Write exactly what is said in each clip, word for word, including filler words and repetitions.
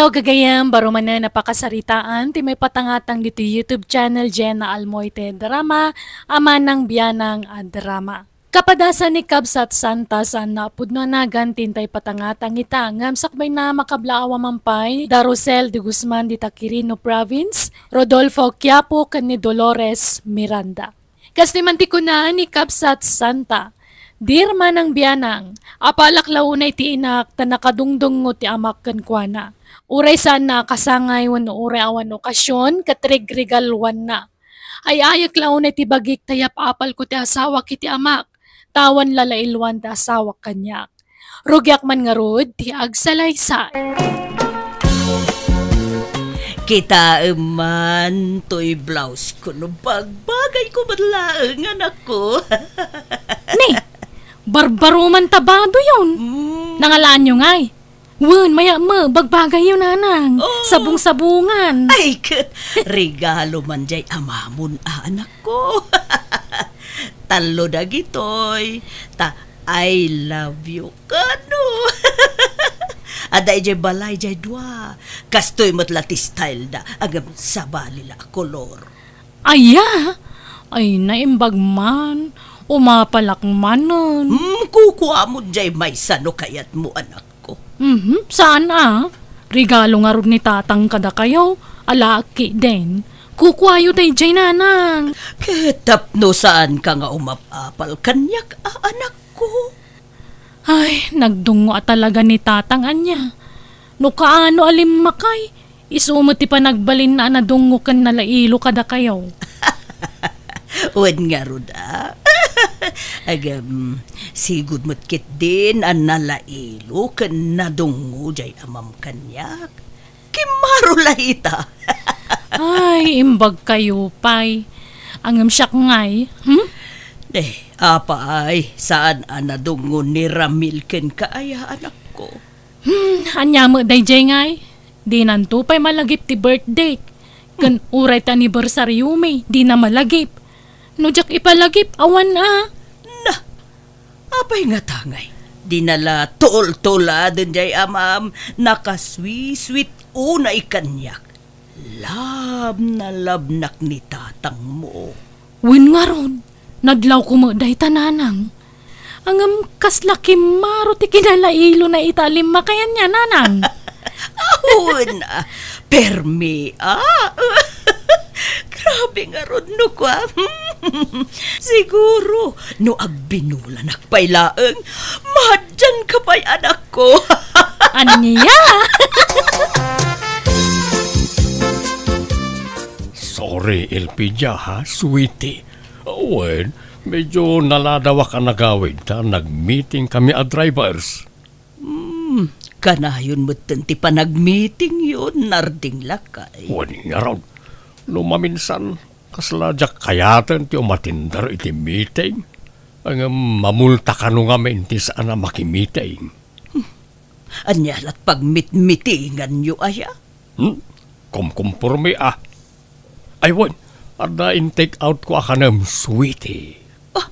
O gagayem, baro manen a pakasaritaan ti maipatangatang ditoy YouTube channel Jenna Almoite Drama, a Manang Bianang a Drama. Kapadasan ni Kabsat Santa, saan a pudno a nagan ti intay patangatang ita, ngem sakbayna, makablaawa man pay da Rosel de Guzman dita Quirino Province, Rodolfo Quiapo ken ni Dolores Miranda. Kastoy man ti kuna ni Kabsat Santa, "Dear Manang Bianang, apalak la unay ti inak ta nakadungdungngo ti amak kenkuana. Uray saanna a kasangay wenno uray awan okasion ket regregaluanna. Ay-ayek la unay ti bagik ta yap-apalko ti asawak iti amak, ta awan lalailuan ti asawak kaniak. Rugiak man ngarud ti agsalaysay." Kitaem man toy blouse ko no bagbagayko met laeng, anakko. Ni, barbaro man ta badoyon. Mm. Nangalaanyo ngay? Wen, mayat met, bagbagayyo, nanang. Oh. Sabong-sabongan. Ay, ket regalo man jay amamon, a, anakko. Tallo dagitoy, ta I love you kano. Adda idiay balay jay dua. Kastoy met la ti style da, ngem sabali la a kolor. Aya? Ay, naimbag man. Umapalak manen. Hmm, kukuamon jay maysa no kayatmo, anakko. Mhm, saan a? Regalo ngarud ni tatang kadakayo, alaak ketdin. Kukuayo dayjay, nanang. Ket tapno saanka nga umap-apal kaniak, a, anakko? Ay, nagdungngo a talaga ni tatang ania. No kaano a limmakay, isu met ti panagbalinna a nadungngo ken nalailo kadakayo. Wen ngarud a. Ngem, sigud met ketdin a nalailo ken nadungngo jay amam kaniak. Kimmaro la ita. Ay, imbag kayo pay. Ngem siak ngay, hmm? Eh, apay, saan a nadungngo ni Ramil kenka aya, anakko? Hmm, ania met dayjay ngay? Dinanto pay malagip ti birthday. Ken uray ti anniversaryomi, dina malagip. No diak ipalagip, awan a. Na, apay ngata ngay? Dina la tultuladen jay amam, nakasweet-sweet unay kaniak. Love na love nak ni tatangmo. Wen ngarud, nadlawko met dayta, nanang. Ngem kasla kimmaro ti kinalailona ita a limmakay ania, nanang. Awan, a, permi, a. Grabe ngarud no kua. Siguro, no agbinulanak pay laeng, madianka pay, anakko. Ania? Sorry, Elpidia, ha, sweetie. Wen, medyo naladawak a nagawid ta nag-meeting kami a drivers. Hmm, kanayon metten ti panagmeetingyo, Narding lakay. Wen ngarud, no maminsan, kasla diak kayaten ti umatender iti meeting. Ngem mamulta kano ngamin ti saan a makimeeting. Hmm, ania lat pagmitmeetinganyo aya? Hmm, kumkumpormi a. Ay, wen, adda in-take out ko a kanem, sweetie. Ah,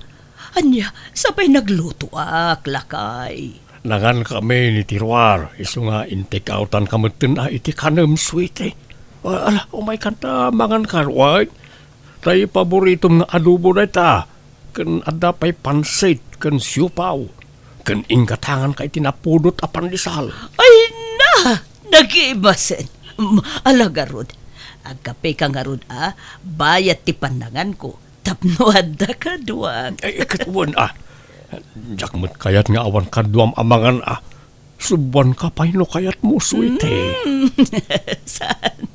ania, sa pay naglutoak, lakay? Nangan kami ni Tiruar, isu nga in-take outan ka metten a iti kanem, sweetie. Ah, ala, umay kanta, mangan ka, wen. Tay paboritom nga adobo dayta. Ken adda pay pansit ken siopaw, ken inggatanganka iti napudot a pandesal. Ay na! Nagimasen. Mm, ala garud. Agkapeka ngarud a, bayat ti pannanganko, tapno adda kaduak. Ay, ket wen a. Diak met kayat nga awan kaduam a mangan a. Subuanka pay no kayatmo, sweetie. Mm. Saan?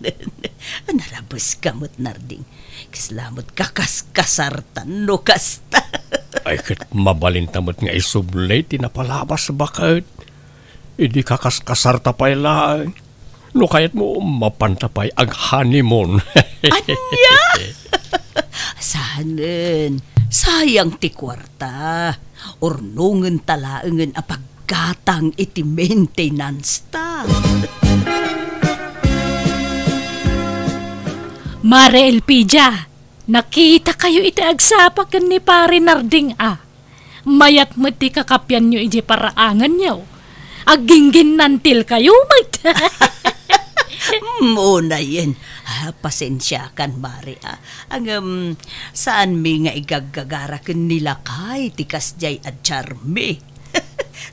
Narabeska met, Narding. Kasla met kakaskasartan no kasta. Ay, ket mabalinta met nga isubli ti napalabas, baket. Idi kakaskasarta pay laeng, no kayatmo, mapanta pay ag-honeymoon. Ania? Saanen, sayang ti kuarta. Urnongenta laengen a paggatang iti maintenance ta. Mare Elpidia, nakitakayo iti agsapa ken ni Pare Narding a. Mayat met ti kakapianyo idiay paraanganyo. Aggingginnantilkayo met. Hmm, unayen. Ah, pasensiakan, Mare, ah. Ngem, saanmi nga igaggagara ken ni lakay ti kasdiay a Charmy.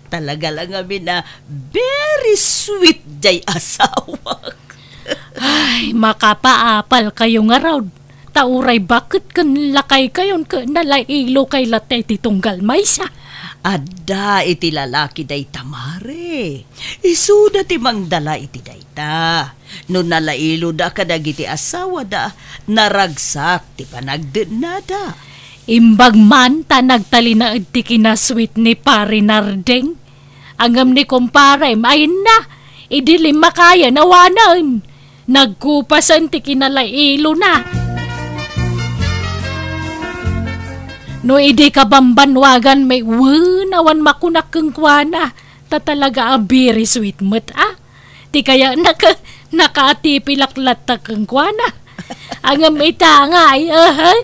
Talaga la ngamin a very sweet jay asawak. Ay, makapaapalkayo ngarud. Ta uray baket ken lakaykayon ket nalailokay latta iti tunggal maysa. Adda iti lalaki dayta, Mare. Isuda ti mangdala iti dayta. No nalailoda kadagiti asawada, naragsak ti panagdennada. Imbag man ta nagtalinaed ti kinasweet ni Pare Nardeng. Ngem ni kumparem, ay na, idi limmakayan awanen. Nagkupasen ti kinalailona. No idi kabambanwagan met, wen, awan makunak kenkuana, ta talaga a very sweet met, a. Ti kayatna ket nakaatipilak latta kenkuana. Ngem ita ngay, aha,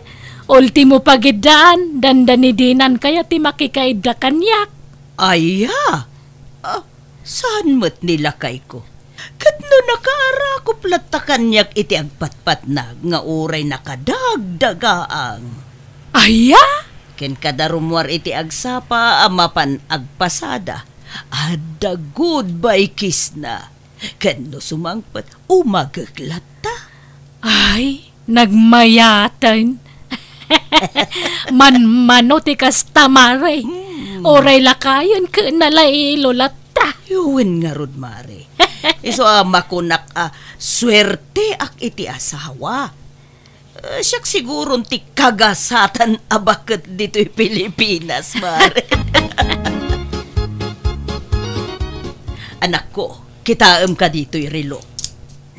ultimo pagiddaan, dandani dinan kayat ti makikaidda kaniak. Aya? Ah, saan met ni lakayko? Ket no nakaarakop latta kaniak iti agpatpatnag nga uray nakadagdagaang. Aya? Ken kada rummuar iti agsapa a mapan agpasada, adda goodbye kissna. Ken no sumangpet, umagek latta. Ay, nagmayaten. Manmano ti kasta, Mare. Hmm. Uray lakayen ket nalailo latta. Wen ngarud, Mare. Isu a makunak a suerteak iti asawa. Eh, siak siguron ti kagasatan a baket ditoy Pilipinas, Mare. Anakko, kitaem ka ditoy relo.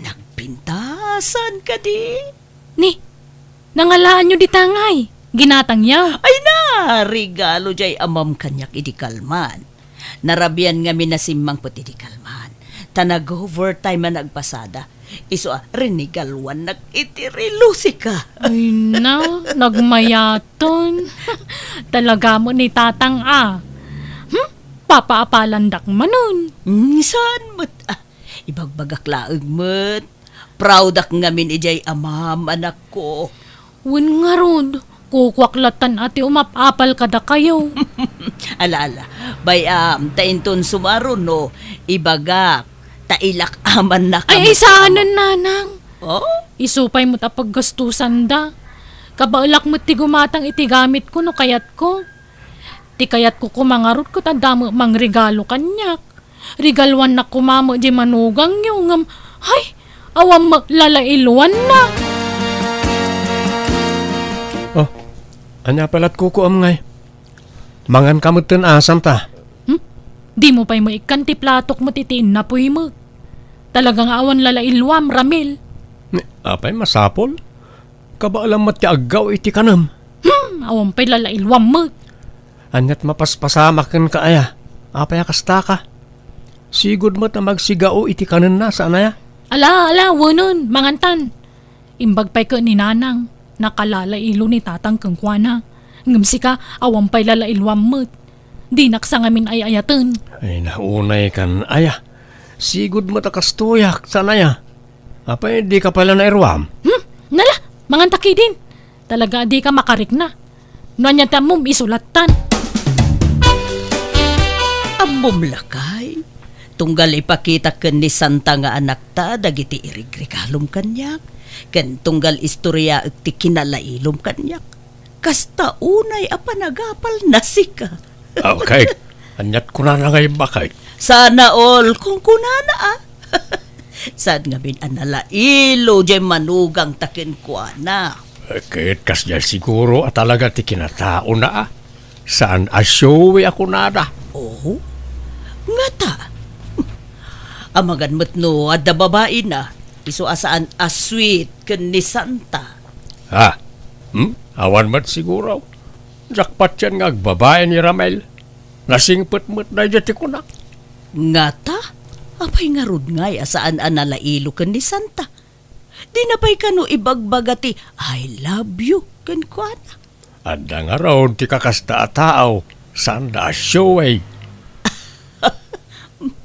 Nagpintasan kadi? Ni, nangalaanyo dita ngay, ginatangyo? Ay na, regalo jay amam kaniak idi kalman. Narabian ngamin a simmangpet idi kalman. Ta nag-overtime a nagpasada. Isu a, rinigaluannak iti relo sika. Ay na, nagmayaten. Talaga met ni Tatang a. Hmm? Papaapalandak manen. Hmm, saan met? Ah, ibagbagak laeng met. Proudak ngamin idiay amam, anakko. Wen ngarud, kukuak lattan a ti umap-apal kadakayo. Ala, ala. Bay-am, ta inton sumaruno, ibagak, ta ilak-amannak. Ay, ay, saanen, nanang. Oh? Isu pay met a paggastusanda. Kabaelak met ti gumatang iti gamitko no kayatko. Ti kayatko koma ngarud ket adda met mangregalo kaniak. Regaluannak koma met di manugangyo, ngem, hay, awan met lalailuanna. Oh, ania pay lat kukuam ngay? Mangan ka met ten asam ta. Hmm? Dimo pay maikkan ti platok met iti innapuy met. Talaga nga awan lalailuam, Ramil. Ni, apay masapul? Kabaelam met ti aggaw iti kanem. Hmm, awan pay lalailuam met. Aniat mapaspasamak kenka aya? Apay a kastaka? Sigud met a magsigao iti kanenna, saan aya? Ala, ala, wenen, mangantan. Imbag pay ket ni Nanang, nakalalailo ni Tatang kenkuana. Ngem sika, awan pay lalailuam met. Dinak sa ngamin ay-ayaten. Ay, naunay kan aya. Sigud met a kastoyak, saan aya? Apay, di ka pala nairuam? Hmm? Nala, manganta kidin. Talaga a di ka makarikna. No ania ti ammom, isulattan. Ammom lakay, tunggal ipakitak ken ni Santa nga anakta dagiti irigregalom kaniak, ken tunggal istoriaek ti kinalailom kaniak. Kasta unay a panagapalna sika. Okay. Aniat kunana nga imbakay? Sana all, kunkunana, ah. Saan ngamin a nalailo jay manugangta kenkuana? Eh, ket kasdiay siguro a talaga ti kinataona, ah. Saan a showy a kunada. Oh? Ngata? Amangan met no adda babaina, isu a saan a sweet ken ni Santa. Ha? Hmm? Awan met siguro. Diak patien nga agbabai ni Ramel. Nasingpet met daydiay ti kunak. Ngata? Apay ngarud ngay a saan a nalailo ken ni Santa? Dina pay kano ibagbaga ti "I love you" kenkuana? Adda ngarud ti kakasta a tao, saanda a showy.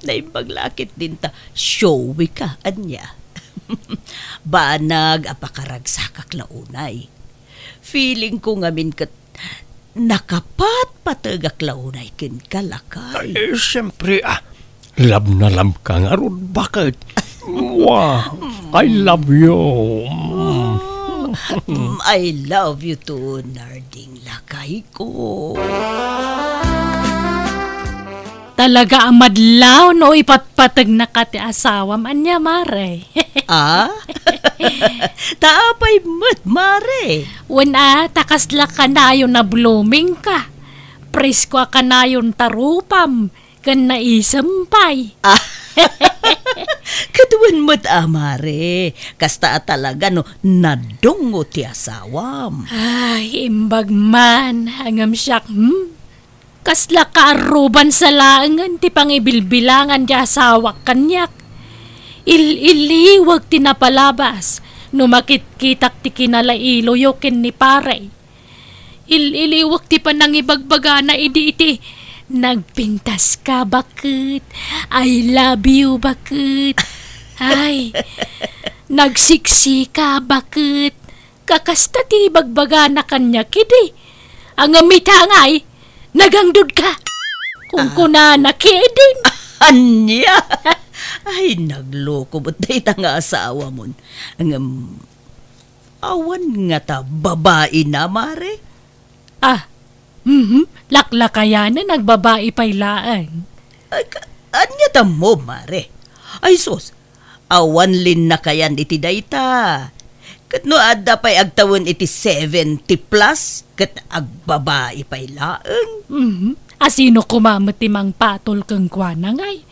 Naimbag la a ketdin ta showy ka, ania? Banag a pakaragsakak la unay. Feeling ko ngamin ket nakapatpategak la unay kenka, lakay. Ay, siyempre, ah. Love na love ka ngarud, baket. Mwah! I love you. Mm, I love you too, Narding, lakay ko. Talaga a madlaw no ipatpategnaka ti asawam. Ania, mare? Ah? Ta apay met, mare? Wen a, ta kasla kanayon a blooming ka. Presko a kanayon ta rupam, ken naisem pay. Ah. Ket wen met a, mare. Kasta a talaga no nadungo ti asawam. Ay, imbag man, ngem siak, hmm? Kasla kaarruban sa laengen ti pangibilbilangan ti asawak kaniak. Il-iliwek ti napalabas no makitkitak ti kinalailoyo ken ni pare. Il-iliwek ti panangibagbagana idi iti, "Nagpintas ka, baket. I love you, baket." Ay, "Nagsiksika, baket." Kakasta ti ibagbagana kaniak idi. Ngem ita ngay, "Nagangdud ka," kunkunana kidin. Ania? Ay, nagloko met dayta nga asawamon. Ngem, awan ngata babaina, mare? Ah, mhm, laklakayanan, agbabai pay laeng. Ay, ka-, ania tammo, mare? Ay, sus, awan linnakayan iti dayta. Ket no adda pay agtawen iti seventy plus, ket agbabai pay laeng. Mhm. A sino koma met ti mangpatol kenkuana ngay?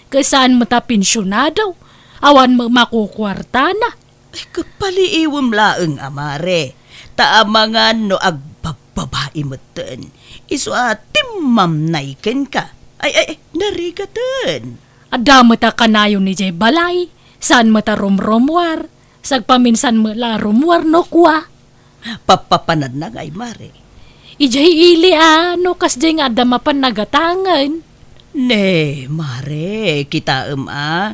Ket saan met a pensionado, awan met makukuartana. Ay, kapaliiwem laeng a, mare, ta amangan no agbabbabai metten, isu a timmamnay kenka. Ay, ay, ay, narigaten. Adda met a kanayon idiay balay, saan met a rumrumuar, sagpaminsan met la a rumuar no kua. Pappapanadna ngay, mare. Idiay ili a, no kasdiay nga adda mapan nagatangen. Ne, mare, kitaem a.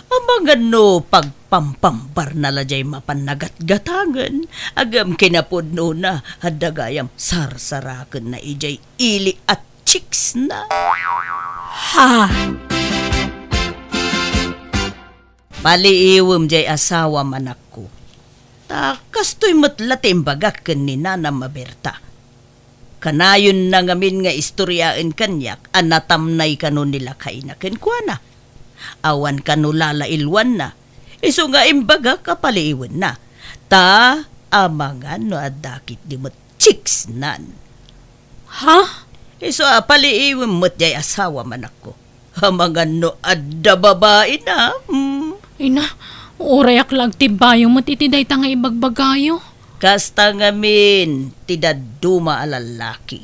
Amangan no pagpampambarna la diay mapan nagatgatangen, ngem kinapudnona, adda gayam sarsarakenna idiay ili a chicksna. Ha? Paliiwem diay asawam, anakko. Ta kastoy met la ti imbagak ken ni nanam a Berta. Kanayonna ngamin nga istoriaen kaniak a natamnay kano ni lakayna kenkuana. Awan kano lalailwanna. Isu nga imbagak a paliiwenna. Ta amangan no adda ketdi met chicksnan. Ha? Isu a paliiwem met diay asawam, anakko. Amangan no adda babaina, hmm? Ina, urayak la agtibbayo met iti dayta nga ibagbagayo. Kasta ngamin ti dadduma a lallaki.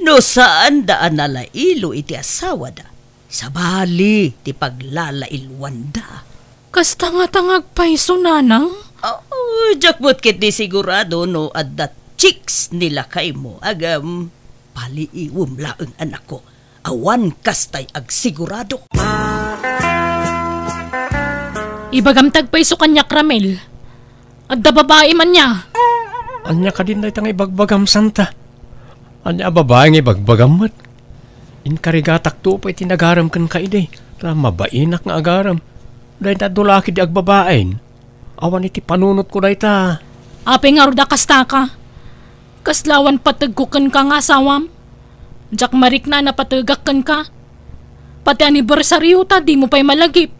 No saanda a nalailo iti asawada, sabali ti paglalailwanda. Kasta ngata nga agpayso, nanang? Oh, diak met ketdi sigurado no adda chicks ni lakaymo, ngem paliiwem laeng, anakko. Awan kastay agsigurado. Ibagam ti agpayso kaniak, Ramil. Adda babaim ania? Ania kadin dayta nga ibagbagam, Santa? Ania a babai nga ibagbagam met? Inkarigatakto pay ti nagaram kenka idi, ta mabainak nga agaram. Dayta dulaki di agbabain. Awan iti panunotko dayta. Apay ngarud a kastaka? Kasla awan pategko kenka nga asawam? Diak marikna a napategak kenka. Pati anniversaryo ta dimo pay malagip.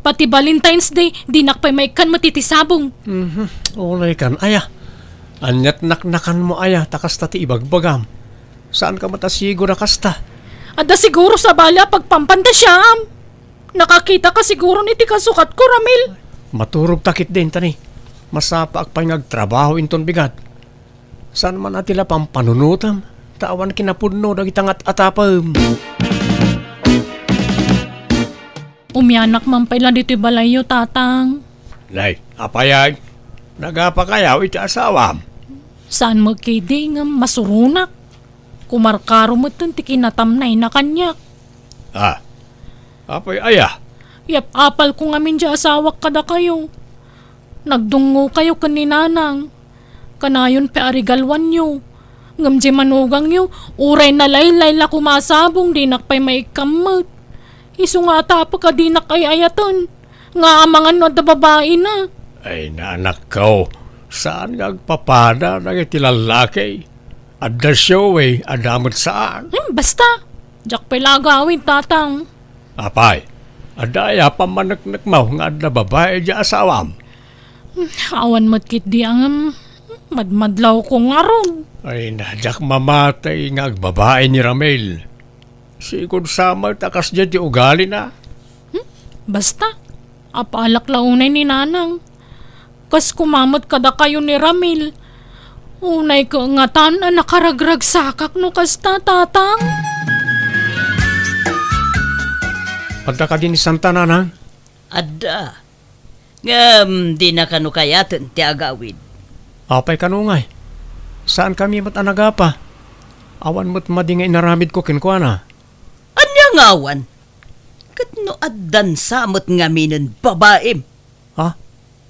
Pati Valentine's Day, dinak pay maikkan met iti sabong. Mhm. Unay kan, aya. Aniat naknakanmo, aya, ta kasta ti ibagbagam. Saanka met a siguro a kasta? Adda siguro sabali a pagpampantasiaam. Nakakitaka siguron iti kasukatko, Ramil. Maturogta ketdin, tani. Masapaak pay nga agtrabaho inton bigat. Saan man a ti la pampanunotam, ta awan kinapudno dagita nga at-atapem. Umianak man pay la ditoy balayyo, Tatang. Nay, apay ay? Nagapakayaw iti asawam? Saan met ketdi ngem masuronak. Kumarkaro metten ti kinatamnayna kaniak. Ah, apay aya? Yap-apalko ngamin diay asawak kadakayo. Nagdungngokayo ken ni Nanang. Kanayon pay a regaluanyo. Ngem diay manugangyo, uray nalaylay la koma a sabong, dinak pay maikkan met. Isu nga atapek a dinak ay-ayaten. Nga amangan no adda babaina. Ay, naanakko, saan nga agpapada dagiti lallaki? Adda showy, adda met saan. Hmm, basta. Diak pay la agawid, Tatang. Apay, adda aya pammaneknekmo nga adda babai diay asawam? Hmm, awan met ketdi, ngem madmadlawko ngarud. Ay, na, diak mamati nga agbabai ni Ramil. Sigud sa met a kasdiay ti ugalina. Hmm? Basta, apalak la unay ni Nanang. Kas koma met kadakayo ni Ramil. Unay kangatan a nakaragragsakak no kasta, Tatang. Adda kadi ni Santa, Nanang? Adda. Ngem dina kano kayaten ti agawid. Apay kano ngay? Saankami met a nagapa. Awan met madi nga inaramidko kenkuana. Ania nga awan? Ket no addan sa met ngaminen babaim? Ha?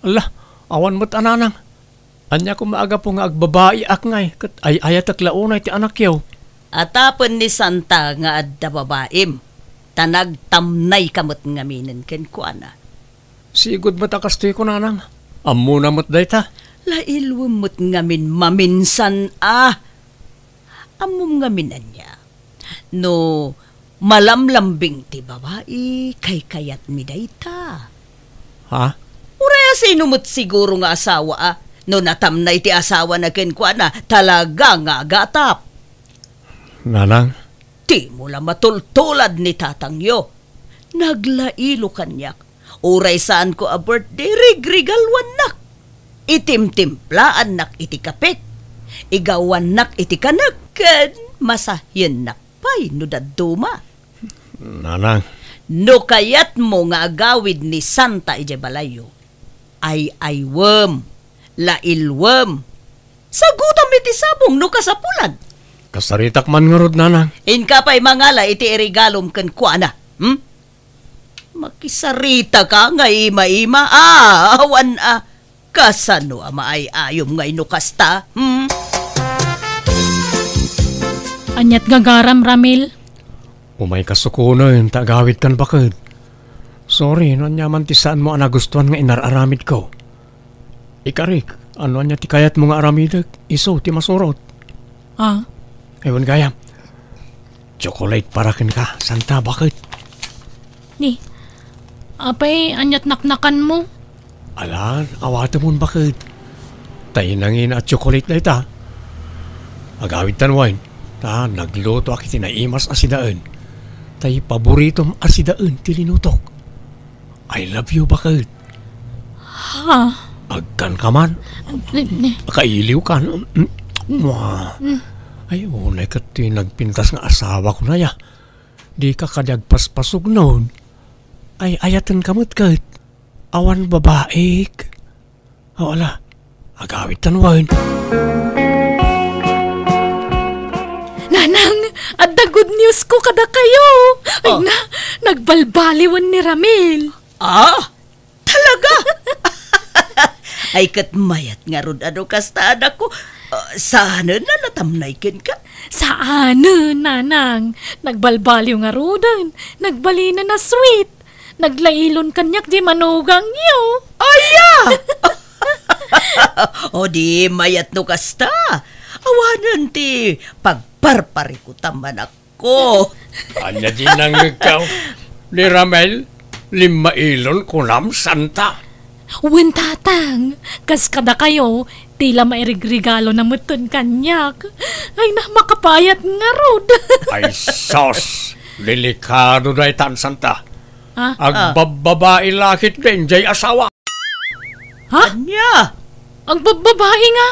Ala, awan met a Nanang. Ania koma a gapu nga agbabaiak ngay ket ay-ayatek la unay ti anakyo? Atapen ni Santa nga adda babaim, ta nagtamnayka met ngaminen kenkuana. Sigud met a kastoy ko, Nanang. Ammona met dayta. Lailwem met ngamin maminsan a. Ammom ngamin ania? No malamlambing ti babai, kaykayatmi dayta. Ha? Uray a sino met siguro nga asawa a no natamnay ti asawana kenkuana, talaga nga agatap. Nanang? Dimo la matultulad ni tatangyo. Naglailo kaniak. Uray saanko a birthday, rigregaluannak. Itimtimplaannak iti kapek. Igawannak iti kanek ken masahiennak pay no dadduma. Nanang. No kayatmo nga agawid ni Santa idiay balayyo, ay-aywem, lailwem. Sagutam iti sabong no kasapulan. Kasaritak man ngarud, Nanang. Inka pay mangala iti iregalom kenkuana. Hmm? Makisarita ka nga ima-ima. Ah, awan a. Kasano a maay-ayom ngay no kasta? Hmm? Aniat gagaram, Ramil? Umay kasukonen ta agawidkan, baket. Sorry no aniaman ti saanmo a nagustuan nga inar-aramidko. Ikarik, no ania ti kayatmo nga aramidek, isu ti masurot. Ah? Ay, wen gayam. Chocolate para kenka, Santa, baket. Ni, apay, aniat naknakanmo? Alan, awatemon, baket. Tay nangina a chocolate dayta. Agawidtan wen, ta naglutoak iti naimas a sidaen. Tay paboritom a sidaen ti linutok. I love you, baket. Ha? Agkanka man? Ni, ni. Akailiwka, no? Mm. Mua. Mm. Ay, unay ket ti nagpintas nga asawak unay a. Dika kadi agpaspasugnon. Ay, ayatenka met ket. Awan babaik. O, ala. Agawidtan wen. Nanang, adda good news ko kadakayo. Ay na, nagbalbaliwen ni Ramil. Ah? Talaga? Ay, ket mayat ngarud a no kasta, anakko. Ah, saanen a natamnay kenka? Saanen, Nanang. Nagbalbaliw ngaruden. Nagbalinen a sweet. Naglailon kaniak di manugangyo. Aya! O di mayat no kasta. Awanen ti pagparparikutam, anak ko. Ania di nangngegkaw? Ni Ramel, limmailon kunam, Santa? Wen, Tatang, kas kadakayo, ti la mairigregalo na metten kaniak. Ay na, makapayat ngarud. Ay sos, delikado daytan, Santa. Ha? Agbabbabai la ketdin jay asawa. Ha? Ania? Agbabbabai nga?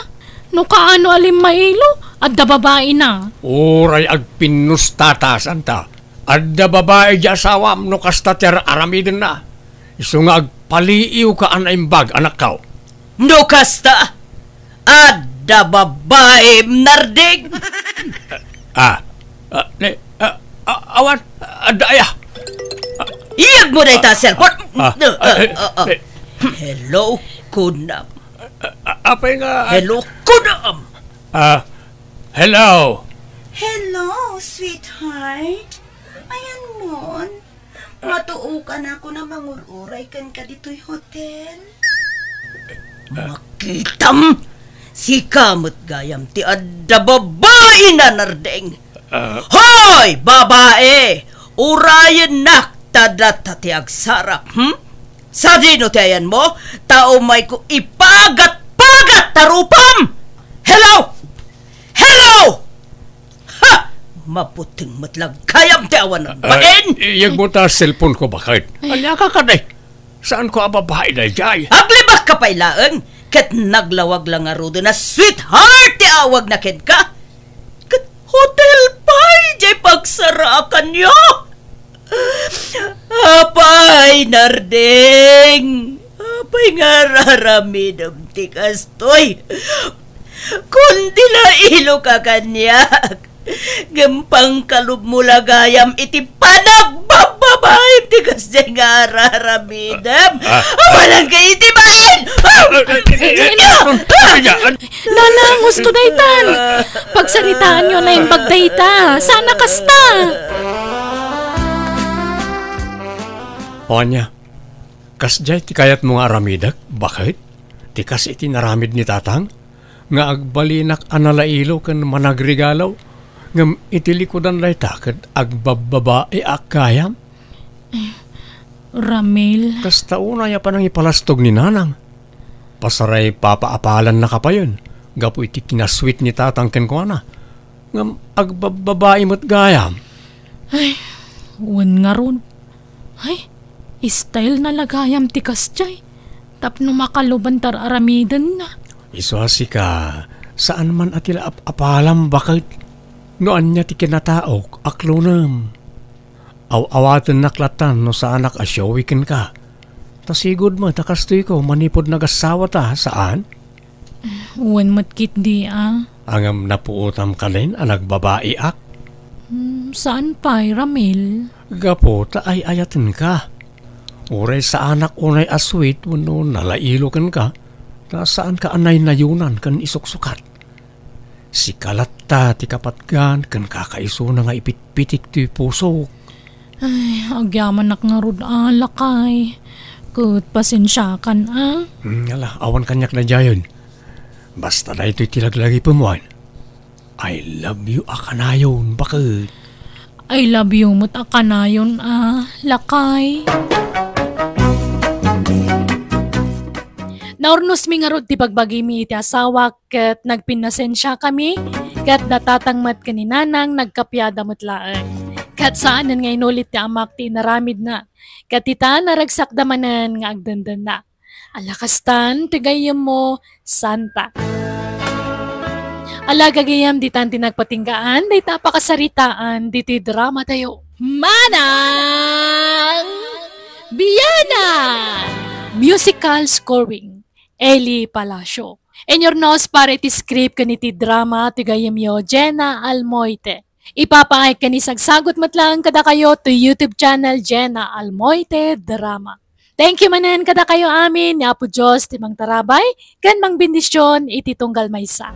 No kaano a limmailo, adda babaina. Uray agpinnusta ta, Santa. Adda babai di asawam no kasta ti ar-aramidenna. Isu nga agpaliiwka a naimbag, anakko. No kasta, adda babaim narding. Ah, ah, ne, ah, ah, awan, adda aya. Ah, Iyegmo dayta a cellphone. Ah, ah, eh, ah, ah. Eh. Hello, kunam. Ah, apay nga, ah, Hello, kunam. Ah, hello. Hello, sweetheart. Ayanmon. Matuokan ako na mangur-uray kenka ditoy hotel. Makitam! Sika met gayam ti adda babai, Nanardeng. Ah. Hoy, babai! Urayennak ta data ti agsarap, hmm? Sadino ti ayanmo? Ta umayko ipagat-pagat ta rupam! Hello! Hello! Ha! Mabuteng met la gayam ti awanan. Ah, bain! Iyegmo ta cellphone ko, baket. Ay. Ania ka kadi? Saanko a babai daydiay? Aglibakka pay laeng, ket naglawag la ngaruden a sweetheart ti awagna kenka. Ket hotel pay diay pagsarakanyo. Apay, Nardeng, apay nga ar-aramidem ti kastoy? Kundi nailoka kaniak, ngem pangkalubmo la gayam iti panagbababaim ti kasdiay nga ar-aramidem. Ah, ah. Awanan ka iti bain! Ah, ah, ah, ah, ah, ah, ah, ah, ah, Nanang, husto daytan. Pagsaritaanyo a naimbag dayta. Saan a kasta? O ania, kasdiay ti kayatmo nga aramidek, baket? Ti kas iti naramid ni Tatang, nga agbalinak a nalailo ken managregalo, ngem iti likudan dayta ket agbabbabaeak gayam? Ramil. Kasta unay a panangipalastog ni Nanang. Pasaray papaapalannaka payen gapu iti kinasweet ni Tatang kenkuana. Ngem agbabbabai met gayam. Ay, wen ngarud. Ay, style na la gayam ti kasdiay. Tapno makaluban ti ar-aramidenna. Isu a sika, saan man a ti la ap-apalam, baket. No ania ti kinataok, aklonem. Aw-awatennak latta no saanak a showy kenka. Ta sigud met a kastoyko manipud nagassawata, saan? Wen met ketdi a. Ngem napuotam kanen a nagbabaiak? Hmm, saan pay, Ramil? Gapu ta ay-ayatenka. Uray saanak unay a sweet wenno nalailo kenka, ta saanka a naynayonan ken isuksukat. Sika latta ti kapatgan ken kakaisuna nga ipitpitik ti pusok. Ay, agyamanak ngarud a, lakay. Ket pasensiakan a. Hmm, ala, awan kaniak daydiayen. Basta daytoy ti laglagipem wen. I love you a kanayon, baket. I love you met a kanayon a, lakay. Naurnosmi ngarud ti bagbagimi iti asawak ket nagpinnasensiakami, ket da Tatang met ken ni Nanang nagkapiada met laeng. Ket saanen nga inulit ti amak ti inaramidna, ket ita, naragsakda manen nga agdendenna. Ala kastan ti gayyemmo, Santa. Ala gagayyem, ditan ti nagpatinggaan dayta a pakasaritaan ditoy dramatayo. Manang Biana! Musical scoring, Eli Palacio. Inurnos para iti script ken iti drama ti gayyemyo, Jenna Almoite. Ipapaay ken isagsagut met laeng kadakayo ti YouTube channel, Jenna Almoite Drama. Thank you manen kadakayo amin, ni Apo Dios ti mangtarabay ken mangbendision iti tunggal maysa.